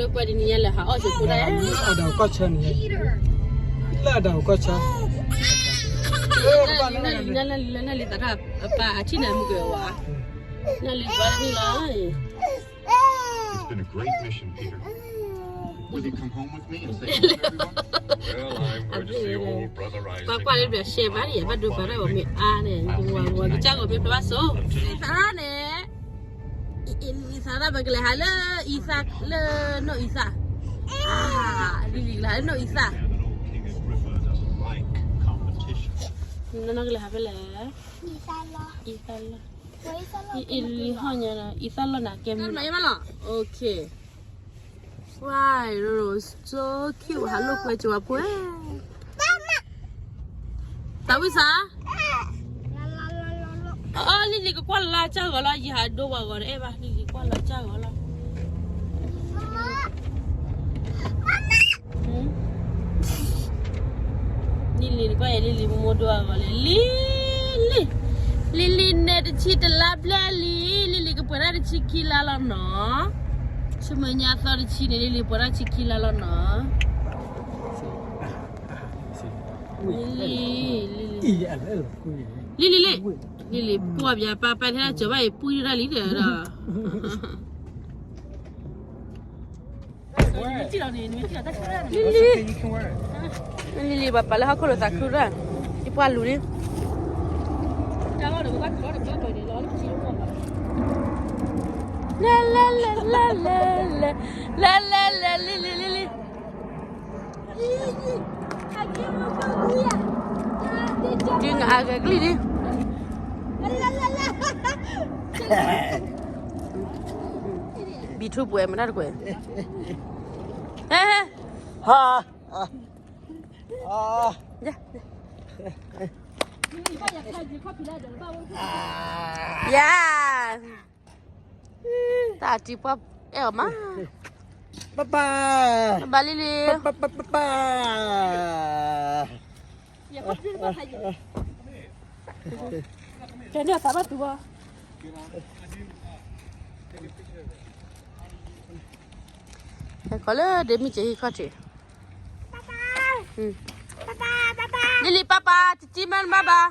လၢကွဲးဒ်န့ၣ်ညါလၢဟးအီၣ်ဆိးဖိတၢ်, လၢအဒၣ်ကီၢ်ဆၢန့ၣ်, လၢအဒၣ်ကီၢ်ဆၢ, လၢလံသးထီၣ်အပၢ်အထံၣ်န့ၣ်မုၢ်ကဝဲၤဝဲ, လၢလံဘီတန့ၣ်လီၤ. ကွၢ်ကွၢ်လၢပှၤရှဲဘၣ်န့ၣ် ဘၣ်ဒိဘၣ်ထီၣ်ဝဲမ့ၢ်အါန့ၣ် ဝဲကစၢ်ဂီၤမ့ၢ်ဖျိဘၣ်စိၤ, သးထီၣ်န့ၣ်, လံသးထီၣ် ပကလဲၤဟးလၢအံသၣ် လၢနီၢ်အံသၣ်, လံလံကလဲၤဟးလၢနီၢ်အံသၣ်, နီၢ်နီၢ်ကလဲၤဟးဖဲလဲၣ်, အံသၣ်လီၢ်, အံလံဟီၣ်ညါဒီး အံသၣ်လီၢ်န့ၣ်ကဲမုၢ်လီၤ, ဝါ so cute ဟးလိာ်ကွဲကဝၤပှဲၤ, သးဝံၣ်သး, အလံလံကကွၢ်လၢကစၢ်ဂီၤလီၤ ယဟးဒိဝဲဂီၤတအဲၣ်ဘၣ် လံလံကွၢ်လၢကစၢ်ဂီၤလီၤ. လံလံနကွၢ်ယဲ လံလံမိၢ်မိၢ်ဒိအဂီၤလံ လံလံ, လံလံနဲတဆံတလါဘျဲၣ်လံ, လံလံကပှဲၤဒၣ်တဆံခံလါလီၤနီၤ, ဆူမဲာ်ညါသီတဆံန့ၣ် လံလံပှဲၤဒၣ်တဆံခံလါလီၤနီၤ. လံလံ, လံလံ, လံလံ, လံလံပှီၢ်ပၠးပၢ်ပၢ်ထဲဒၣ်စၢၤဘၣ်အံၤ ပှံၢ်ဒၣ်လံဒီး လံလံ, လံလံ ပှၤပာ်လၢဟီၣ်ခိၣ်လိာ်သးခုရၣ်, ယပှၢ်လူၤလံ, လဲၤလဲၤလဲၤလဲၤလဲၤလဲၤလဲၤလဲၤလဲၤ လံလံလံလံလံလံ, တုၤနအါဂၤကလံၢ်ဒ်, ဘံထူပှဲၤမတၢ်တကွဲၢ်, ဟဲဟဲ, ဟါ, ယၤ တၢ်တံၤပှၢ်အဲၣ်အီၤမး, ပၢ်ပၢ်, ဘၣ်လံလံ, ပၢ်ပၢ်ပၢ်ပၢ်ပၢ်, ကဲန့ၣ်အသးဘၣ်တူၢ်ဘၣ်, ဟဲခီလၢဒ့မုၢ်က့ၤဟံၣ်ခီၣ်ထံး, လံလံပၢ်ပၢ် တံၤတံၤမးမးဘၣ်,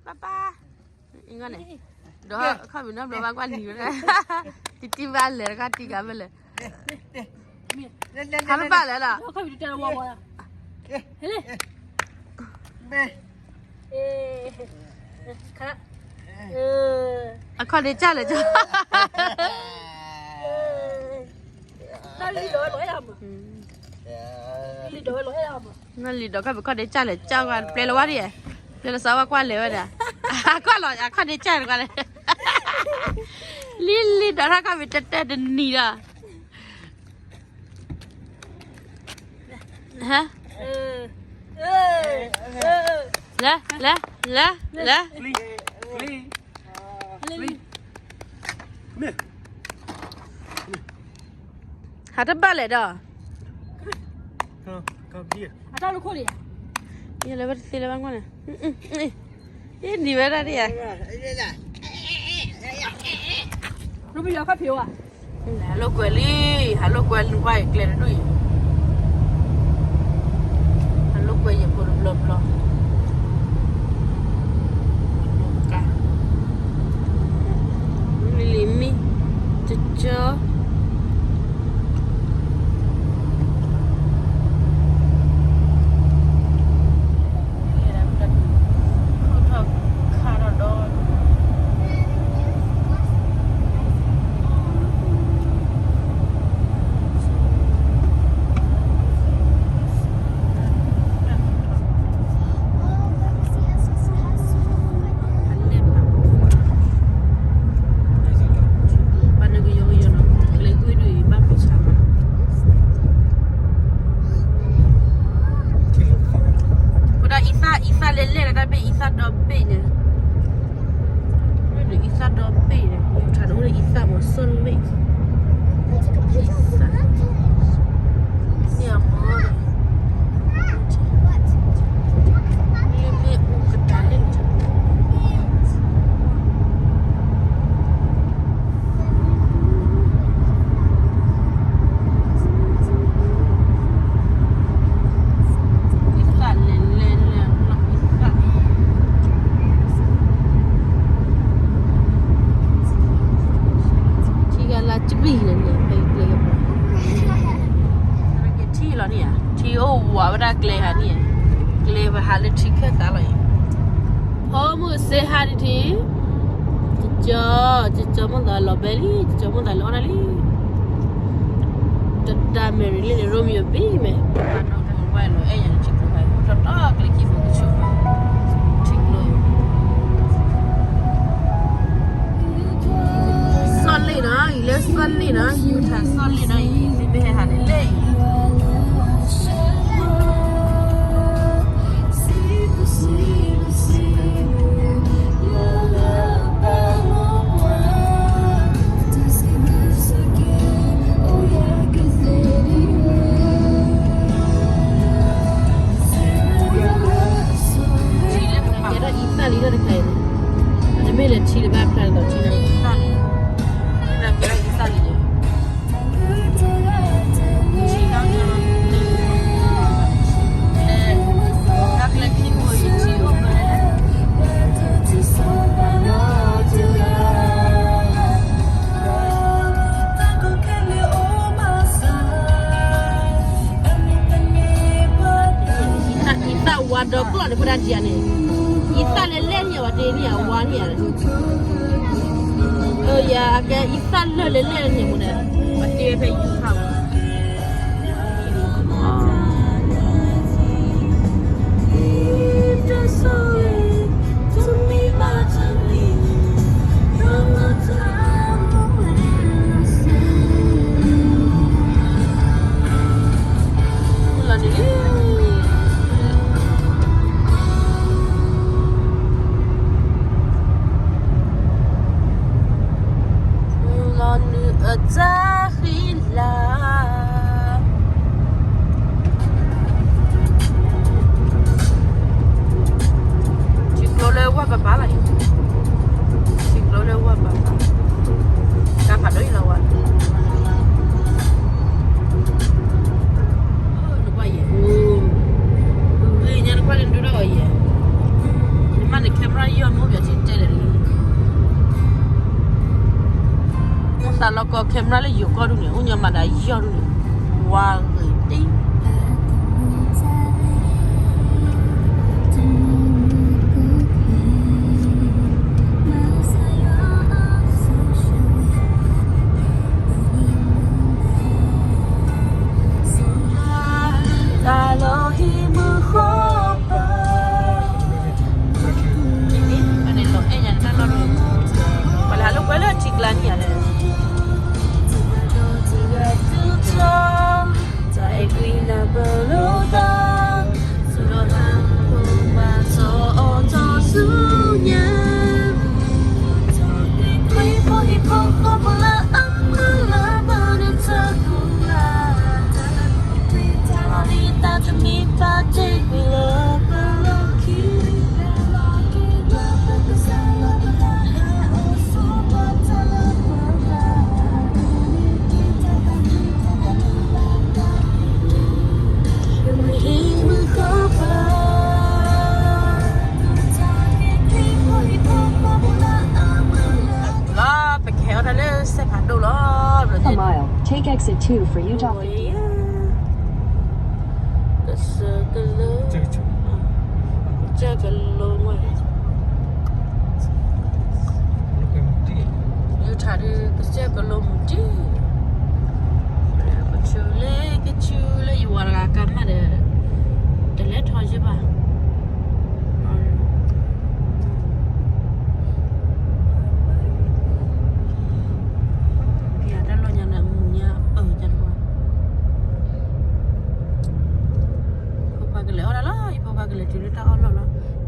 ပၢ်ပၢ်, အံၤန့ၣ်, ဒီးခီၣ်မံၤနီတဘျီဘၣ်ကွၢ်နံၤဝဲဒၣ်, တံၤတံၤဘၣ်လဲၤတခါတံၤကါဖဲလဲၣ်, ဟးတဘၣ်လဲၣ်ဒီး, အခီၣ်ဒ့ကၢ်လဲၣ်ကၢ်, နီၢ်လံၤဒီးခီၣ်ဖံးခီၣ်ဒ့ကၢ်လဲၣ်ကၢ်ကွၢ် ပျဲလီၤဝဲဒၣ်, ပျဲလီၤစးဝဲကွၢ်လဲၤဝဲဒၣ်, ကွၢ်လီၤအခီၣ်ဒ့ကၢ်တကွၢ်လဲၣ်, လံလံဒီးထီၣ်ခီၣ်ဖံးတဲတဲတနံၤဒီး, ဟဲ, လဲၤ, လဲၤ, လဲၤ, လဲၤ, ဟးတဘၣ်လဲၣ်ဒီး, ယလဲၤဝဲတသ့လၢၤဘၣ်ကွၢ်န့ၣ်, ယနံၤဝဲဒၣ်ဒ်ယၤ, ဟးလိာ်ကွဲလံ, ဟးလိာ်ကွဲလံကွၢ်အံၤကျဲတဒူၣ်အံၤ, ဟးလိာ်ကွဲယဖိတဘျီဘျီ, လံလံမံ, ကၠီ ပဒၣ်အံသၣ် အံသၣ်လဲၣ်လဲၣ်လၢတၢ်ဘ့ၣ် အံသၣ်ဒီဘ့ၣ်န့ၣ်, အံသၣ်ဒီဘ့ၣ်န့ၣ် ထးဒိၣ်အံသၣ်မီၤစိၣ်လၢဘ့ၣ်, အံသၣ်, န့ၣ်အမီၤ, လၢမ့ၣ်အူကတၢၢ်လၢ ဝးဝဲဒၣ်ကျဲဟးန့ၣ်, ကျဲပဟးလၢထံခၢၣ်သးလီၤအံၤ, ဖိမုၣ်စ့ဟးတထံၣ်, ကကၠီ, ကကၠီမိၣ်သးလီၤဘဲလံ, ကကၠီမိၣ်သးလီၤအီၣ်ဒၣ်လံ, တဒါမဲရံလံန့ၣ် ရိမံယိၤဘံမဲာ်, ဝဲလီၤအဲၣ်ယၤထံကျိဖဲ တီတီကျဲခံဖိကဆူၣ်ဖဲ ထံကျိ စီလ့ၣ်နီၤ, အံၤလၢစီလ့ၣ်နီၤ, ယူထၣ်စီလ့ၣ်နီၤ, အံၤသ့ၣ်မ့ၢ်ဟဲဟးန့ၣ်လၢအံၤ ထံလၢကဲထီၣ်အံသၣ်လံဒီးတခါအံၤန့ၣ်, တမ့ၢ်လၢထံတဘၣ်ဖျါလီၤထံန့ၣ်, အံသၣ်လံ, ထံလၢကဲထီၣ်အံသၣ်လံန့ၣ်, တၢ်ကျဲခံဖိအံၤထံအိၣ်ဖဲ အံသၣ်ဝါဒီးကျီၢ်န့ၣ် ဖိဒါဒံးဧါန့ၣ်, အံသၣ်လဲၤလဲၣ်န့ၣ် ပှၤတ့န့ၢ်အဝါန့ၣ်ဧါ, အၢ ယၤအကဲအံသၣ်လၢာ်လဲၤလဲၣ်န့ၣ်မ့ၢ်န့ၣ်, ပှၤတ့ဝဲဖဲယူၤခါဝဲ လီၤနုာ်အတၢ်ဃံလၤ ထံကျိလၢဝၢ်ပၤပၤလီၤ, ထံကျိလၢဝၢ်ပၤပၤ, တၢ်ဖးဒိၣ်အံၤလီၤဝဲ နကွၢ်ယဲ, ဂ့ၤညါနကွၢ်လၢနဒုးထီၣ်အီၤယဲ, နမ့ၢ်န့ၣ် camera ယီၢ်မ့ၢ်အိၣ်ပှၤထံတဲလဲၣ်လံ, အိၣ်သးလီၤကီ camera လၢယိၤကီၢ်ဒူၣ်န့ၣ် အိၣ်ညီမၤဒၣ်ယီၢ်ဒူၣ်န့ၣ်, ဝါဂ့ၤတ့ တၢ်လီၢ်ဟံးမုၢ်ဃီပၤ, ပှၤလဲၤဟးလိာ်ကွဲလၢထံကျါန့ၣ်ဧါလဲၣ်, တၢ်အဲၣ်ကွံနၢ်ပၢၢ်လိာ်သး, သူၣ်လီၤသးဖိဘၣ်စီၤအီၤထီၣ်ဆူညါ လီၤ ပကဟဲအီၣ်တၢ်လၢစဲးဖးဒိၣ်လီၤ. Half a mile, take exit two for Utah fifty. ကစၢၢ်ကလိ, ကစၢၢ်ကလိဝဲ, ယူထၣ်ဒုး ကစၢၢ်ကလိမုၢ်တံၢ်, ကဆူလၢ ကဆူလၢယဝၤတဂၤကါမၣ်ဒီး တလဲၤထီၣ်ယဘၣ်. ယတၢ်လီၢ်ညါန့ၣ် မုၢ်ညါအၢၣ်ကတဝါ, ဖိခွါကလဲၤအီၣ်တၢ်လီၤ, ယဖိခွါကလဲၤတုၤလၢတၢ်အီၣ်လီၢ်လီၤ.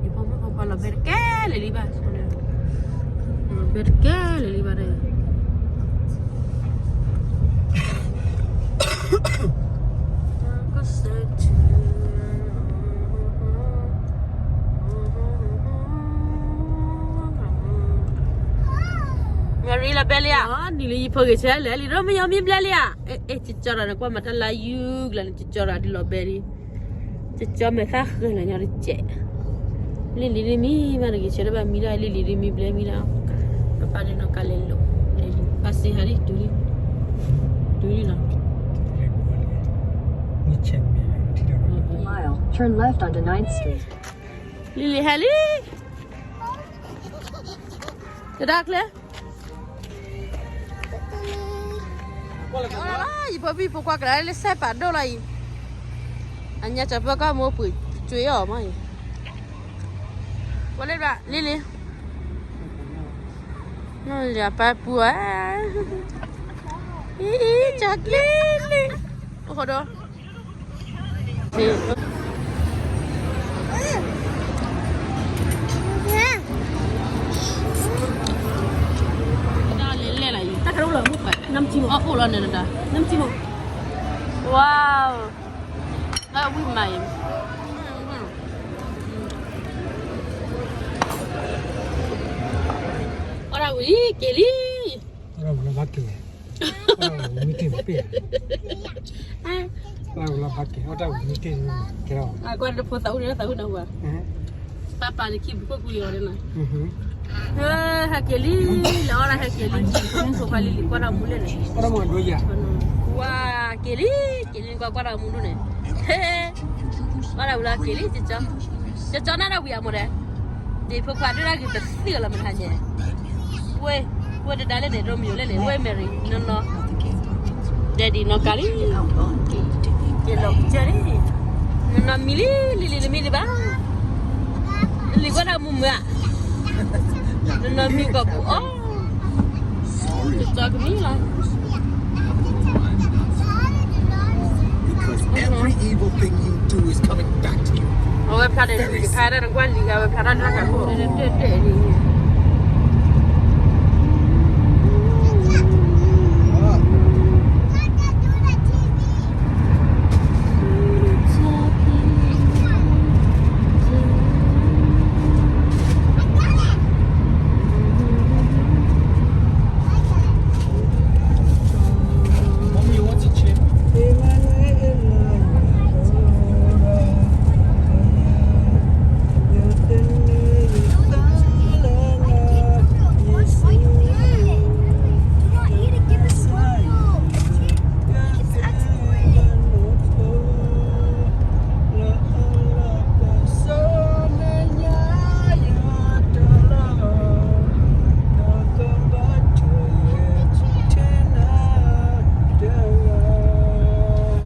ယဖိမုၣ်ဖိခွါလီၤဘဲတကဲလၢာ်လံဘၣ်, ဘဲတကဲလၢာ်လံဘၣ်ဒီး Mary လီၤဘဲလံဧါ, နံၤလၢယဖိဂ့ၤဆၢလဲၣ်လံ ရိမယီၤမံဘျဲလံဧါ, အဲ အဲ ကကၠီဒီးနကွၢ်မၤတၢ်လၢယုၢ်ကလၢ်န့ၣ် ကကၠီဒီးဒ်လီၤဘဲလံ, ကကၠီမဲာ်သၣ်ဃၢၤလၢညါတကဲး, လံလံလံမံဘၣ်တဂ့ၤ ဆၢထၢၣ်ဘၣ်မံဒၣ် လံလံလံမံဘျဲမံဒၣ်, ပပၢ်ဒ်နီၢ်ကါလဲၤလိာ်, ပၢ်စ့ဟါလံ တုၤလံ, တုၤလံနီၤ, မုၢ်ဆဲးမံလံ, Turn left onto ninth Street. လံၤလံၤဟဲလံ, တဒါကျဲ, ယဖိဘံၣ်ဖိခွါကဒါလၢစဲးပာ်ဒိၣ်လီၤအံၤ, အညါကၢၤပၢကီၢ်မိၢ်ပှ့ၤကွ့အီၤမ့ၢ်အံၤ, ဝဲလၢဒၣ်လံၤလံၤ, လၢပၢ်ပူၤဧါ, အံၤ chocolate လံ, အိၣ်ဃီဒီး တၢ်လဲၤလဲၣ်လီၤအံၤ, တၢ်ကရူၢ်လီၤ, နမ်ချီမ့ၢ်, အအိၣ်လီၤန့ၣ်တၢ်, နမ်ချီမ့ၢ်, wow, တၢ်ဝံၣ်မးအံၤ, အီၣ်တၢ်ဝံၤလံက့ၤလံ. ဘၣ်က့ၤ, မ့ၢ်တ့ၢ်မ့ၢ်ပ့ၢ်, ဘၣ်က့ၤ, အီၣ်တၢ်ဝံၤမ့ၢ်တ့ၢ်, ကဲလီၤ, ကွၢ်တဖိသးအုးန့ၣ်သးအုးနၢ်ဟူဧါ, ပၢ်ပၢ်န့ၣ်ခံပူၤခိၣ်ပူၤလီၤန့ၣ်, ဟဲက့ၤလံ, လၢအီၣ်ဒၣ်ဟဲက့ၤလံ, ဖိခွါလံၤလံၤ ကွၢ်တၢ်မူလၢန့ၣ်, ဝါက့ၤလံ, က့ၤလံ ကွၢ်ကွၢ်တၢ်မူဒိၣ်န့ၣ်, ဘၣ်တၢ်ဝံၤလီၤက့ၤလံ, ကၠီကၠီနၢ်တၢ်ဝံၤအမိၢ်ဒဲး, ဒ်ဖိခွါဒိၣ်တၢ်ဂ့ၤပသံၣ်အီၤလီၤမ့ၢ်တဟါညါ, ဝဲ, ဝဲတဒါလၢန့ၣ် Romeo လၢန့ၣ် ဝဲ Mary နီၢ်နီၢ်, Daddy နီၢ်ကါလံ, က့ၤလီၤကစၢ်လံ, နီၢ်နီၢ်မံလံ, လံၤလံၤနမံလံဘၣ်, လံၤကွၢ်တၢ်မူမုာ်ဧါ, နီၢ်နီၢ်မံကီၢ်ပူၤအီၤ, ကၠီကမံလီၤ. Because every evil thing you do is coming back to you. အဝဲဖျါန့ၣ် ဖဲဒၣ်နကွၢ်လံၤဂၤ အဝဲဖျါတၢ်တၢ်ကၤခိၣ် တဲတဲတဲန့ၣ်